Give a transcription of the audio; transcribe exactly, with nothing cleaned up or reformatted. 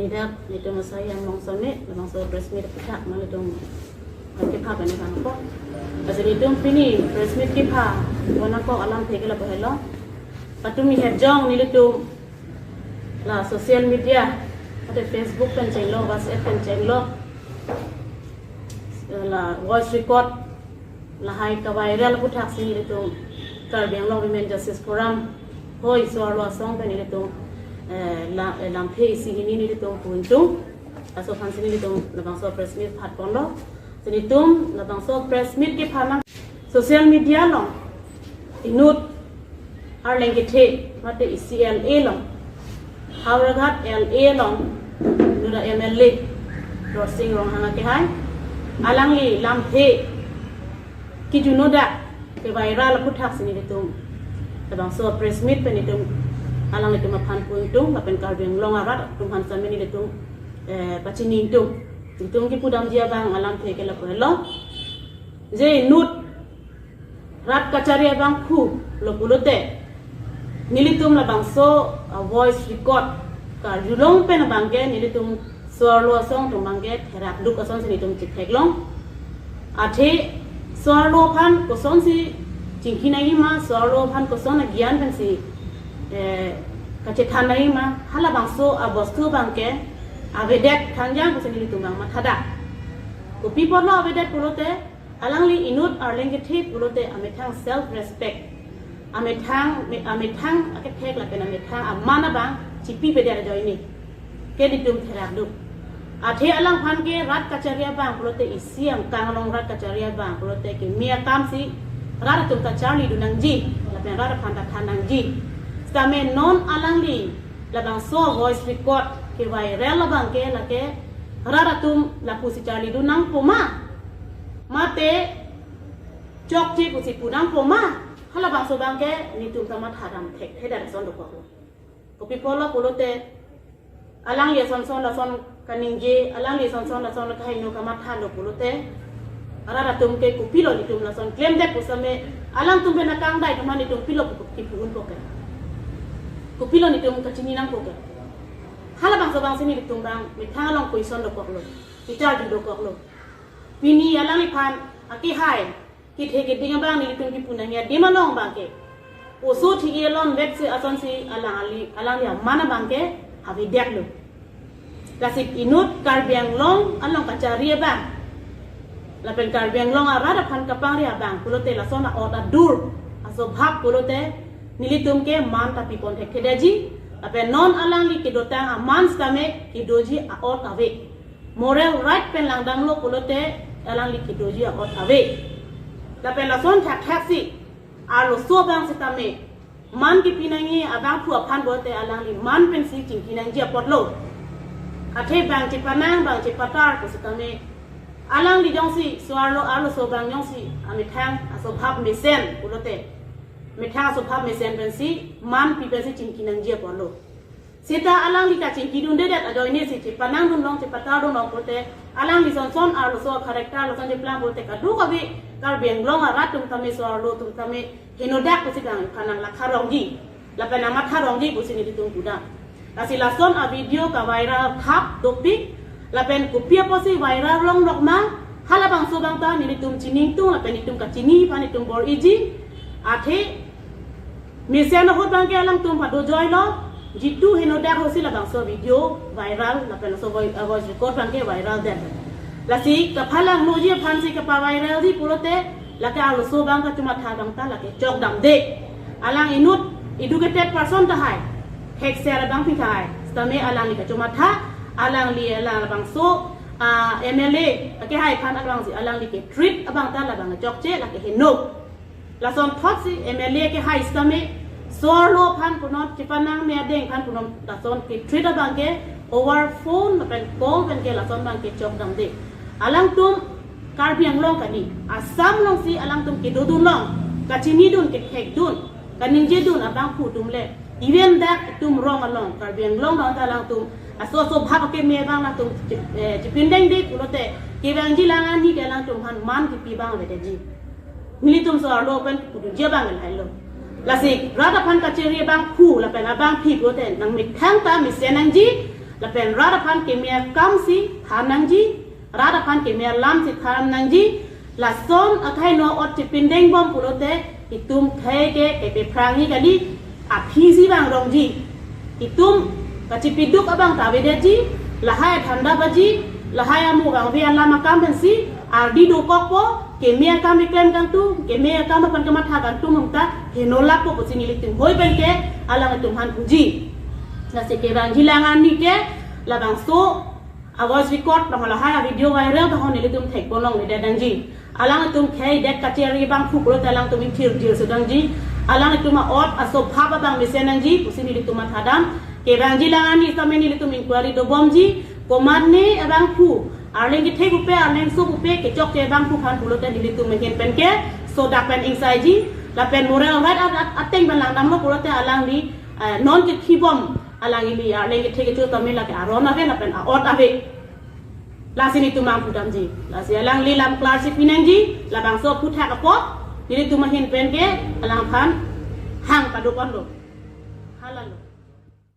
Dak nelitum asai yang long sone, labangso press meet aphuthak nanglitum kepha pen nangpo. Lasi nelitum pini press meet kepha, wana ko alamthe ke lapu helo. Patumi hejong nelitum la social media, ate Facebook pen chenglo, WhatsApp pen chenglo, la voice record, lahai kaviral aphuthak si nelitum Karbi Anglong Women Justice Forum hoi so-arlo asong pen nelitum, eh, la, eh, lamthe isi hini nelitum pu-ingtung. Laso aphan si nelitum labangso press meet phat ponlo. Si nelitum labangso press meet kepha nang social media along inut arleng kethe mate isi L A along, Howraghat L A along, inut a M L A Dorsing Ronghang akehai, alangli lamthe kijuno dak keviral aphuthak si nelitum labangso press meet pen nelitum alanglitum aphan pu-ingtung, lapen Karbi Anglong arat atum aphan sitame nelitum, eh, pachini-ingtung. Nelitum kipudamji abang alamthe ke lapu helo. Je inut rat kachari abangphu lo pulote, nelitum labangso, ah, voice record karjulong pen abangke nelitum so-arlo asong atum abangke therak duk ason si nelitum chetheklong. Athe so-arlo aphan kosonsi chingki nangjima, so-arlo aphan koson agyan pensi, eh, kachethan nangjima, halabangso abostu abangke avedet thangjang pusi nelitum abang mathadak. Kopi apotlo avedet pulote, alangli inut arleng kethe pulote amethang self respect, amethang, me-, amethang akethek lapen amethang aman abang chipipedet ajoine ke nelitum therak duk. Athe alangphan ke rat kachari abang pulote, isi angkang along rat kachari abang pulote keme akam si rat atum ta charlidun nangji lapen rat aphan ta than nangji. Sitame non alangli labangso voice record keviral abangke lake rat atum lapusi charlidun nangpo ma, mate chokche pusi pu nangpo ma, halabangso abangke nelitum ta mathadam thekthedet ason dokoklo. Kopi apotlo pulote, alangli asonson lason kaningje, alangli asonson lason kaheno kamathalo pulote, rat atum ke kopilo nelitum lason klemdet pu sitame, alangtum pen akangdai atum aphan nelitum pilo kipu-unpo ke, kopilo nelitum kachini nangpo ke. Halabangso abang si nelitum abang methang along question dokoklo, kecharju dokoklo. Pini alangliphan akehai kethe keding abang nelitum kipu nangji adim along abangke, oso thik-i alon vek si asonsi alangli, alangli aman abangke avedetlo. Lasi inut Karbi Anglong along kachari abang lapen Karbi Anglong arat aphan kapangri abang pulote lason a-ot adur, aswabhab pulote nelitum ke man ta pipon thekthedetji. Lapen non alangli kedotang aman sitame kedoji a-ot ave. Moral right pen langdamlo pulote alangli kedoji a-ot ave. Lapen lason thakthak si arloso abang sitame man kipi nangji abangphu aphan pulote alangli man pensi chingki nangji apotlo. Athe bang chepanang bang chepatar pu sitame, alangli jongsi so-arlo arloso abang jongsi amethang aswabhab mesen pulote, methang aswabhab mesen pensi man pi pensi chingki nangji apotlo. Seta alangli kachingkidundedet ajoine si chepanangdunlong chepatar dunlong pulote, alangli sonson arloso character lason cheplang pulote kadokave Karbi Anglong arat atum tame, so-arlo atum tame henodak pusi bang iphan nanglakhar rongji lapen nangmathar rongji pusi nelitum pudam. Lasi lason a-video kaviral thap dopik, lapen kopi apotsi viral longlok ma, halabangso abang ta nelitum chini-ingtung lapen nelitum kachini aphan nelitum bor-iji. Athe mesen ahut abangke alangtum pado joilo, jitu henodak ahutsi labangso video viral lapen laso voi-, ah, voice record abangke viraldet. Lasi kaphalangnoji aphansi kapaviralji pulote, lake arloso abang kachomatha abang ta lake chokdamde. Alang inut educated person tahai, thekser abangpi tahai, sitame alangli kachomatha, alangli, alang labangso, ah, M L A akehai aphan alangsi alangli ketreat abang ta labang chokche, lake heno. Lasonthotsi M L A akehai sitame so-arlo aphan punon, chepanang me adeng aphan punon, lason ketreat abangke over phone lapen call penke lason abangke chokdamde. Alangtum Karbi Anglong kali, Assam alongsi alangtum kedodunlong, kachinidun, kethekdun, kaningjedun abangphu atum le, even dak itum rong along, Karbi Anglong along ta alangtum aso aswabhab akeme abang alangtum che-, eh, chepindengde pulote, kevangji lang ani ke alangtum aphan man kipi abang avedetji. Nelitum so-arlo pen pudunji abang lahailo. Lasi rat aphan kachari abangphu lapen abangpi pulote nangmethang ta mesen nangji, Lapen rat aphan keme akam si than nangji, rat aphan keme alam si than nangji. Lason akhai no ot chipindeng bom pulote itum khei ke kepephrangji kali, aphi si vang rongji. Itum kachipiduk abang ta avedetji, lahai adhanda baji, lahai amu vangve alam akam pensi ardi dokokpo, keme akam keklem kangtung, keme akam aphan kematha kangtung mungta heno lappo pusi nelitum hoi penke alangtum aphan puji. Lasi kevangji alang arni ke labangso a voice record bang lahai a video viral tahon nelitum thekponlongledet nangji. Alangtum khei det kacheri abangphu pulote alangtum ingthir jir sudangji. Alangtum a-ot asopha abang mesen nangji pusi nelitum mathadam. Kevangji alang arni sitame nelitum inquiry dobomji. Komatne abangphu, arleng kethe pupe, arleng so pupe, kechokche abangphu aphan pulote nelitum ahin penke sodak pen ingsaiji. Lapen moral right at-, at-, ateng pen langdamlo pulote alangli, eh, non kekhibom, alangli arleng kethe kecho tame lake aron ave lapen a-ot ave. Lasi nelitum nangpudamji. Lasi alangli lam klar si pinangji, labangso aphuthak apot nelitum ahin penke alangphan hang padoponlo. Halalo.